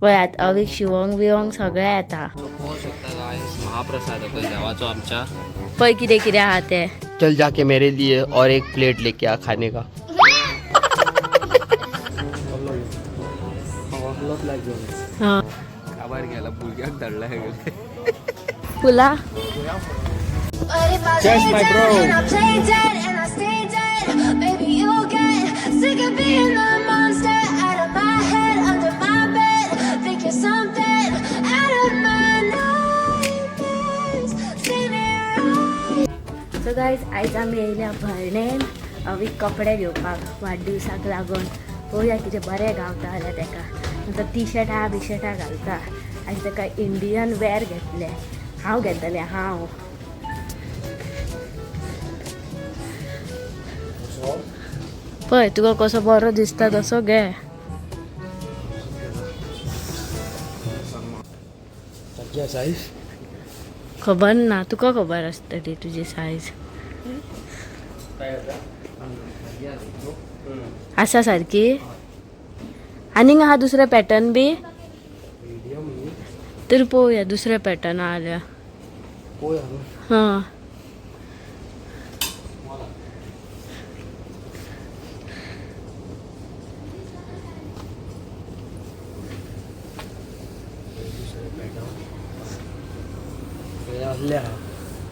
पळयात अवीक शिवोंक बिवोंक सगळें येता. पळोवंक शकता गायस, महाप्रसाद पळय देवाचो आमच्या. पळय कितें कितें आहा तें. चल जाके मेरे लिए और एक प्लेट लेके आ खाने का. हा. काबार गेला, भुरग्याक धाडला हे. फुलां. But if I Cheers, lay my down bro. And I play dead and I stay dead, maybe you'll get sick of being the monster out of my head, under my bed. Think you're something out of my nightmares. See me right. So guys, आयज आमी येयल्या भरणेन अवीक कपडे घेवपाक वाडदिवसाक लागून. पळोवया कितें बरें गावता जाल्यार तेका. नंतर टी शर्टां बिशर्टां घालता आनी तेका इंडियन वेर घेतले. हांव घेतलें हांव. पळय तुका कसो बरो दिसता तसो घे. साईज. खबर ना, तुका खबर आसतली तुजी सायज. आसा सारकी. आनीक आहा दुसरे पॅटर्न बी तर पळोवया, दुसरे पॅटर्न आहा जाल्यार. हां,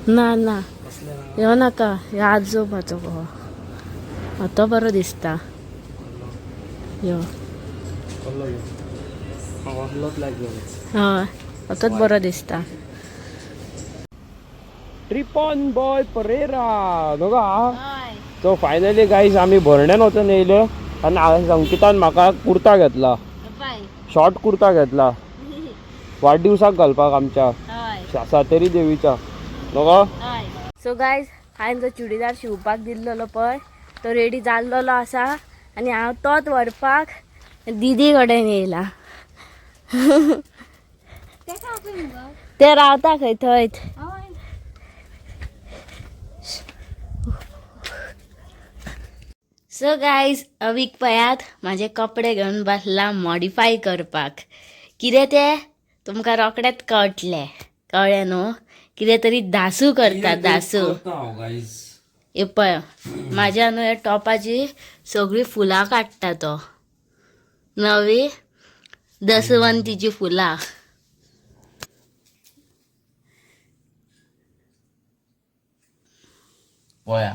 ना ना, ह्यो नाका, ह्यो आजोबाचो कहो. हो तो बरो दिसता ह्यो. हय, हो तोच बरो दिसता. ट्रिपॉन बॉय परेरा न्हू. सो फायनली गायज, आमी भरण्यान वचून येयले आनी अंकितान म्हाका कुर्ता घेतला, शॉर्ट कुर्ता घेतला वाडदिवसाक घालपाक आमच्या सातेरी देवीच्या न्हू. सो गायज, हांवें जो चुडीदार शिवपाक दिल्लो पळय तो रेडी जाल्लोलो आसा आनी हांव तोच व्हरपाक दिदी कडेन येयला. ते रावता खंय थंयच. सो गायज, अवीक पळयात म्हाजे कपडे घेवन बसला मॉडिफाय करपाक. कितें तें तुमकां रोखडेंच कळटलें. कळ्ळें न्हू? कितें तरी दासू करता, दासू. हे पळय, म्हाज्या न्हू ह्या टॉपाची सगळीं फुलां काडटा तो. नवी दसवंतीची फुलां. पळया,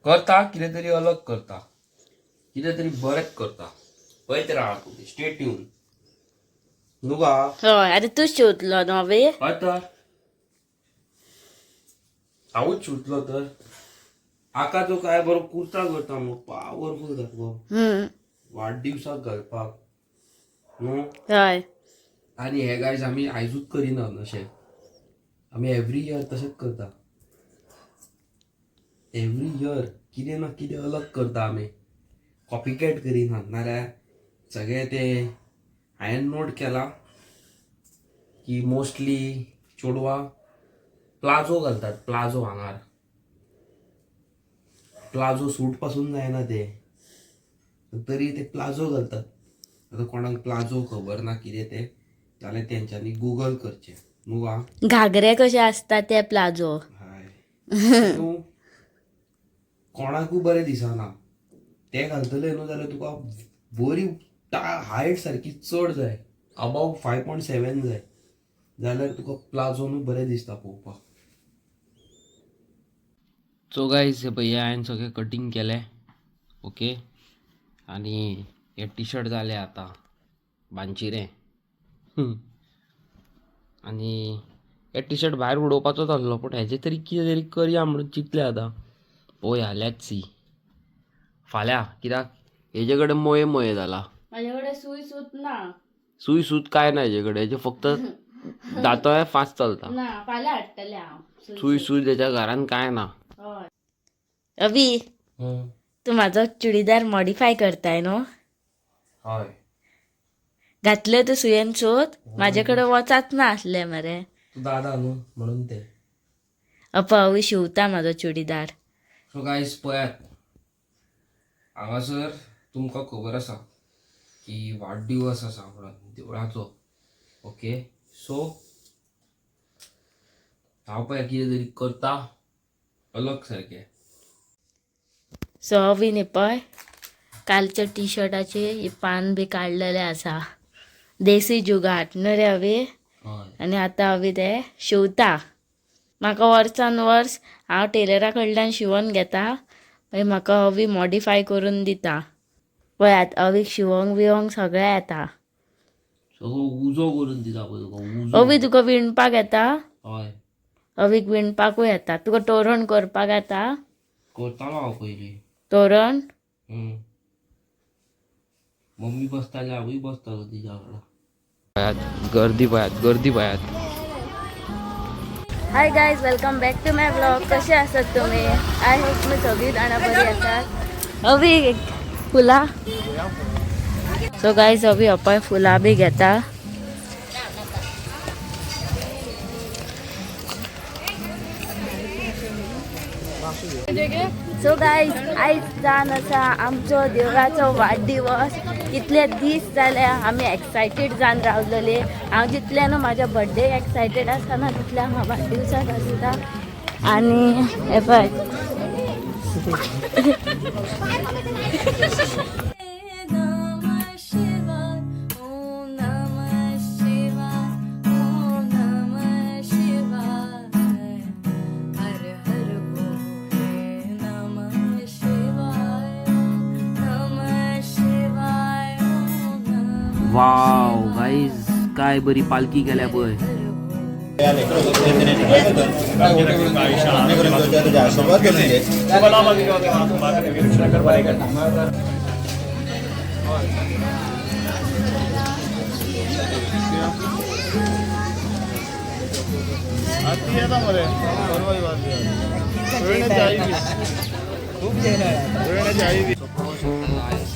करता कितें तरी अलग, करता कितें तरी बरें करता. पळयत राहा तुमी, स्टे ट्यून न्हू गा. हय, आतां तूं शिंवतलो न्हू अवी? हय तर, हांवूच शिंवतलो तर. आका जो काय बरो कुर्ता करता मगो, पावरफूल सारको वाडदिवसाक घालपाक न्हू. हय. आनी हे गायज, आमी आयजूच करिना अशें, आमी एवरी इयर तशेंच करता. एवरी इयर कितें ना कितें अलग करता आमी, कॉपीकॅट करिना. नाल्यार सगळे ते हांवें नोट केलां की मोस्टली चेडवां प्लाझो घालतात, प्लाझो आंगार. प्लाझो सूट पासून जायना ते, तरी ते प्लाझो घालतात. आतां कोणाक प्लाझो खबर ना कितें तें जाल्यार तेंच्यांनी गुगल करचें न्हू गा. घागरे कशे आसता ते प्लाझो. हय, न्हू, कोणाकूय बरें दिसना ते घालतले न्हू जाल्यार तुका बरी हायट सारकी चड जाय, अबाव 5.7 जाय जाल्यार तुका प्लाझो न्हू बरें दिसता पळोवपाक. सो गायज, हे पळय, हांवें सगळें कटींग केलें, ओके. आनी हे टी शर्ट जालें आतां बांचिरें. आनी हे टी शर्ट भायर उडोवपाचोच आसलो, पूण हेजें तरी कितें तरी करया म्हणून चिंतलें. आतां पळोवया, let's see फाल्यां, कित्याक हेजे कडेन मोये मोये जाला. म्हाजे कडेन सूय सूत ना. सूय सूत काय ना हेजे कडेन, हेजे फक्त दांतोय फास्ट चलता. ना, फाल्यां हाडटलें हांव. सूय सूत हेच्या घरान काय ना. हय. अवी, तूं म्हाजो चुडीदार मॉडिफाय करताय न्हू? हय. घातले तूं सुयेन सूत? म्हाजे कडेन वचाच ना आसलें मरे. तूं दादा न्हू म्हणून ते. अप अवी शिंवता म्हाजो चुडीदार. सो गायज, पळयात हांगासर तुमकां खबर आसा. की वाडदिवस आसा म्हणून देवळाचो. ओके, सो हांव पळय कितें तरी करता अलग सारकें. सो अवी न्ही पळय कालच्या टी शर्टाचे हे पान बी काडलेले आसा. देसी जुगाड न्हू रे अवी? हय. आनी आतां अवी ते शिंवता. म्हाका वर्सान वर्स हांव टेलरा कडल्यान शिंवोन घेता, मागीर म्हाका अवी मॉडिफाय करून दिता. पळयात अवीक शिंवोंक बिवोंक सगळें येता. सगळो उजो करून दिता पळय तुका उजो. अवी तुका विणपाक येता? हय. अवीक विणपाकूय येता. तुका तोरण करपाक येता? करतालो हांव पयलीं. तोरण? मम्मी बसताली, हांवूय बसतालो तिच्या वांगडा. पळयात गर्दी, पळयात गर्दी पळयात. Hi guys, welcome back to my vlog. कसे आसात तुम्ही? I hope तुम्ही सगळी जाणां बरी आसात. अवी फुलां. सो गायज अवी अपाय फुलां बी घेता. सो गायज आयज जावन आसा आमचो देवळाचो वाडदिवस. कितले दीस जाले आमी एक्सायटेड जावन रावलेले. हांव जितलें न्हू म्हाज्या बड्डेक एक्सायटेड आसता तितलें हांव वाडदिवसाक आसता. आनी हे पळय वाव गाईज, काय बरी पालखी गेल्या पळय.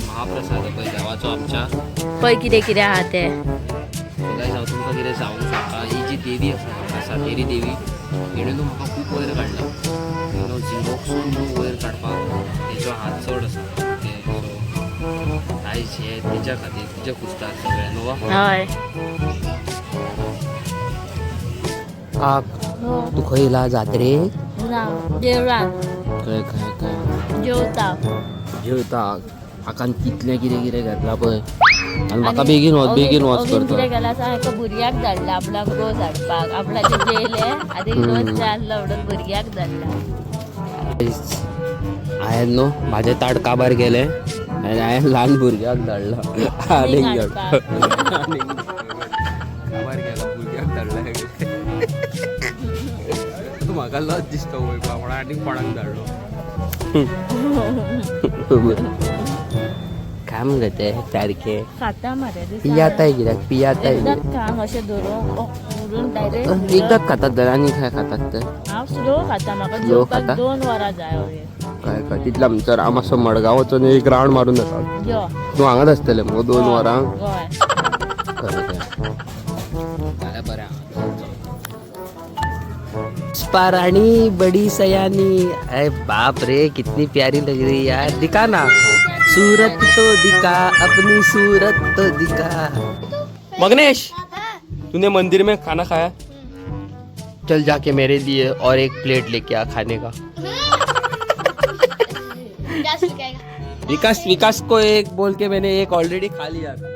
महाप्रसाद पळय देवाचो आमच्या. पळय कितें कितें आहा तें. गाईज हांव तुमकां कितें सांगूंक सोदता. ही जी देवी आसा सातेरी देवी, हेणें न्हू म्हाका खूब वयर काडला. न्हू झिरोक्सून न्हू वयर काडपाक तेजो हात चड आसा. ओके, सो आयज हे तिच्या खातीर, तिच्या खुस्तार सगळें न्हू. हय. आक तूं खंय येयला जात्रेक? ना, देवळान. खंय खंय खंय? जेवता. जेवता. आकान कितलें कितें कितें घेतलां पळय. आनी म्हाका बेगीन वच, बेगीन वच अवीन करता. कितें केलां सांग, एका भुरग्याक धाडला आपणाक रोस हाडपाक. आपणाचे जेयले आनी रोस जाय आसलो म्हणून भुरग्याक धाडला. हांवें न्हू म्हाजें ताट काबार केलें आनी हांवें ल्हान भुरग्याक धाडला आनीक हाडपाक. काबार केला, भुरग्याक धाडला. म्हाका लज दिसता वयपाक म्हणून आनीक कोणाक धाडलो. काम गे तें सारकें. खाता मरे. पियाताय कित्याक पियाताय? एकदाच खा अशें धरून उरून डायरेक्ट. एकदाच खातात तर आनी काय खातात तर? हांव स्लो खाता, म्हाका Slow जेवपाक खाता? 2 वरां जाय. हवे. काय काय तितल्या म्हणसर हांव मातसो मडगांव वचून एक रावंड मारून येता. यो. तूं हांगाच आसतलें मुगो 2 वरां? हय. खरें तें. जाल्यार बरें आहा. रानी बड़ी सयानी, अरे बाप रे कितनी प्यारी लग रही है यार. दिखा ना सूरत तो दिखा, अपनी सूरत तो दिखा. मगनेश, तूने मंदिर में खाना खाया? चल जाके मेरे लिए और एक प्लेट लेके आ खाने का. विकास, विकास को एक बोल के मैंने एक ऑलरेडी खा लिया था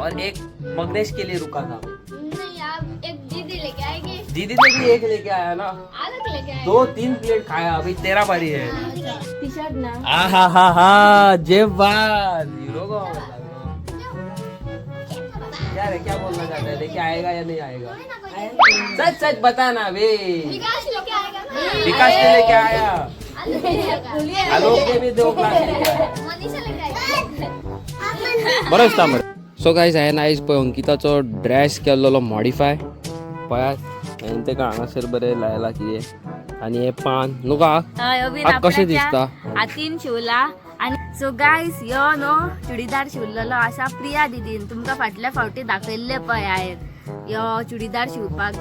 और एक मगनेश के लिए रुका था. नहीं, आप एक दीदी लेके आएगी. दीदी ने भी एक लेके आया ना. आलक लेके आएगी. 2-3 प्लेट खाया, अभी तेरा बारी है. टी शर्ट ना. आ हा हा हा, जेवान हीरो को क्या रे, क्या बोलना चाहता है? लेके आएगा या नहीं आएगा? सच सच बता ना बे. विकास लेके आएगा ना. विकास ने लेके आया. आलोक लेके आएगा. आलोक ने भी 2 ग्लास लेके आया. मनीषा लेके आएगा. बरोच थांब. सो गायज, हांवें आयज पळय अंकिताचो ड्रेस केल्लो मॉडिफाय. पळयात, हांवें ताका हांगासर बरें लायलां कितें आनी हें पान न्हू का. हय, अवीन आत कशें आपणाच्या दिसता? हातीन शिवला. आनी सो गायज, यो न्हू चुडीदार शिवलेलो आसा प्रिया दिदीन. तुमकां फाटल्या फावटी दाखयल्ले पळय हांवें, यो चुडीदार शिवपाक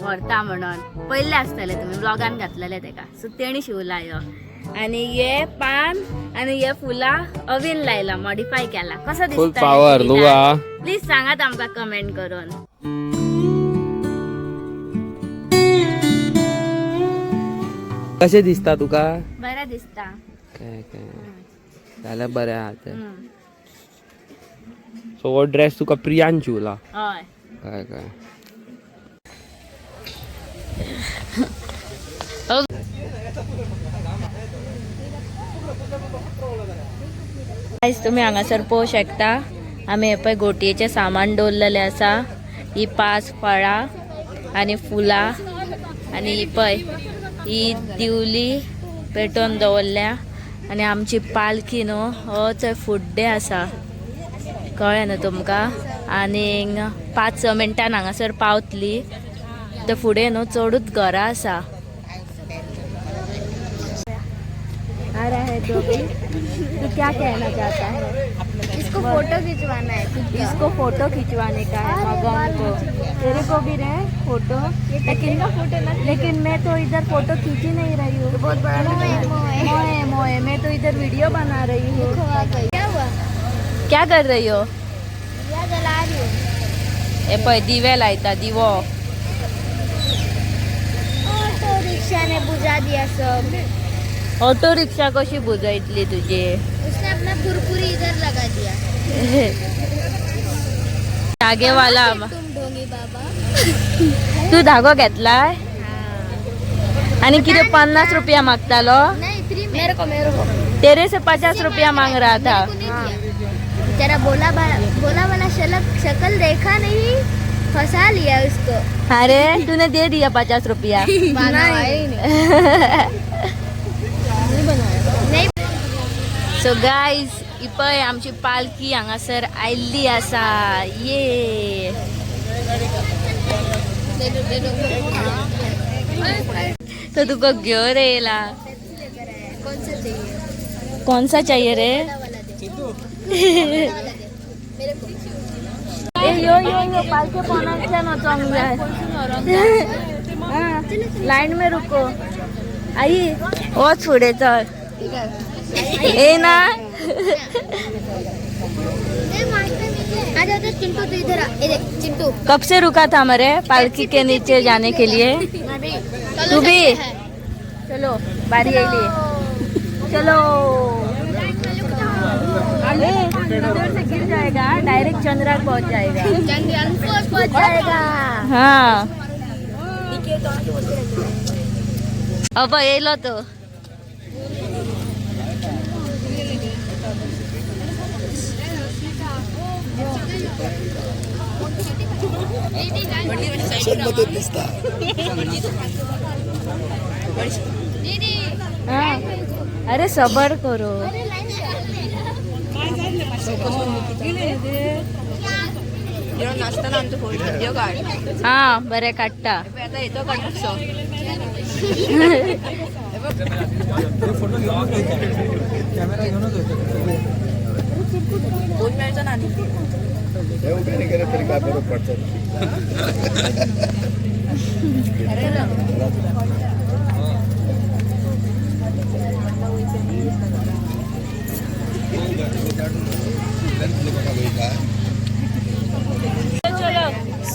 व्हरता म्हणून. पयले आसतले तुमी ब्लॉगान घातलेले तेका. सो तेणी शिवला यो. आणि हे पान आणि हे फुला अवीन लायला, मॉडिफाय केला. कसं फुल दिसता? पावर तुका. प्लीज सांगात आमकां कमेंट करून. कशें दिसता तुका? बरें दिसता. काय काय जाल्यार बरें आहा तें. सो हो ड्रेस तुका प्रियान शिवला? हय. काय काय. गायज, तुमी हांगासर पळोवंक शकता, आमी हे पळय गोटयेचें सामान दवरलेलें आसा. ही पांच फळां आनी फुलां आनी ही पळय ही दिवली पेटोवन दवरल्या. आनी आमची पालखी न्हू हो थंय फुड्डे आसा, कळ्ळें न्हू तुमकां? आनीक 5-6 मिनटान हांगासर पावतली. ते फुडें न्हू चडूच घरां आसा. आ रहा है जो भी, तो क्या कहना चाहता है? इसको फोटो खिंचवाना है. इसको फोटो खिंचवाने का है मगन को. तेरे को भी रे फोटो, लेकिन लेकिन मैं तो इधर फोटो खींच ही नहीं रही हूँ. बहुत बड़ा मोए मोए. मोए मोए, मैं तो इधर वीडियो बना रही हूँ. क्या हुआ? क्या कर रही हो? दिया जला रही हूँ. ए पळय दिवे लायता दिवो. ऑटो रिक्शा ने बुझा दिया सब. ऑटो रिक्षा कशी बुजयतली तुझी? उसने अपना कुरकुरी इधर लगा दिया. धागेवाला. तुम ढोंगी बाबा. तू धागो घेतलाय आणि किती 50 रुपया मागतालो? नहीं, फ्री. मेरे को, मेरे को. तेरे से 50 रुपया मांग रहा था. मेरे को नहीं दिया. तेरा बोला बोला वाला शलक शक्ल देखा नहीं, फंसा लिया उसको. अरे, तूने दे दिया 50 रुपया? नहीं नहीं. सो गायज, ही पळय आमची पालखी हांगासर आयिल्ली आसा. ये तो तुका घेवन येयला. कौन सा चाहिए? कौन सा चाहिए रे? वाला दे, वाला दे मेरे को. ए यो यो यो, पालखे पोनांतल्यान वचोंक जाय. लायन में रुको. आई, वच फुडें चल. ए ना. आ जाओ तो चिंटू, तू इधर आ. ये देख चिंटू. कब से रुका था मरे पालखी के नीचे जाने के लिए? तू भी चलो, बारी आयली. चलो. ए, इधर से गिर जाएगा, डायरेक्ट चंद्राक पहुंच जाएगा. पहुंच जाएगा. हाँ, अब येयलो तो. हाँ. अरे सबर करो. हा, बरें काडटा.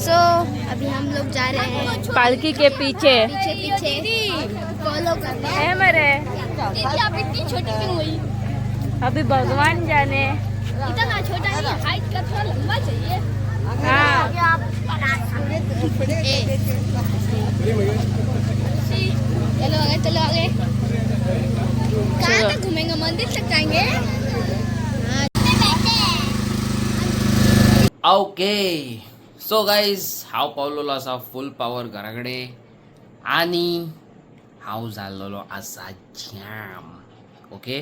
सो अभी हम लोग जा रहे हैं पालखी के पीछे. पीछे पीछे फॉलो करना. है मरे. दीदी, आप इतनी छोटी क्यों हुई? अभी भगवान जाने. इतना छोटा नहीं, हाइट का थोड़ा लंबा चाहिए. हाँ. चलो आगे, चलो आगे. कहाँ तक घूमेंगे? मंदिर तक जाएंगे. ओके, सो गायज, हांव पावलेलो आसा फूल पावर घरा कडेन आनी हांव जाल्लेलो आसा जाम. ओके,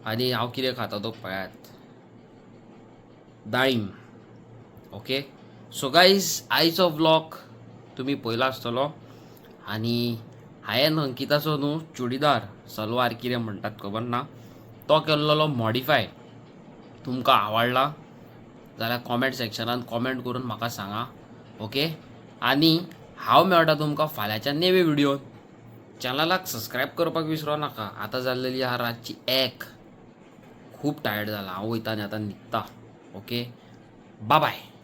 आनी हांव कितें खाता तो पळयात, दाळीम. ओके, सो गायज, आयचो व्लॉग तुमी पळयला आसतलो. आनी हांवें अंकिताचो न्हू चुडीदार सलवार कितें म्हणटात खबर ना, तो केल्लोलो मॉडिफाय. तुमकां आवडला जाल्यार कॉमेंट सेक्शनान कॉमेंट करून म्हाका सांगा. ओके, आनी हांव मेळटा तुमकां फाल्यांच्या नेवे व्हिडियोन. चॅनलाक सबस्क्रायब करपाक विसरो नाका. आतां जाल्लेली आहा रातची 1. खूब टायर्ड जाला हांव, वयता आनी आतां न्हिदता. Okay, bye.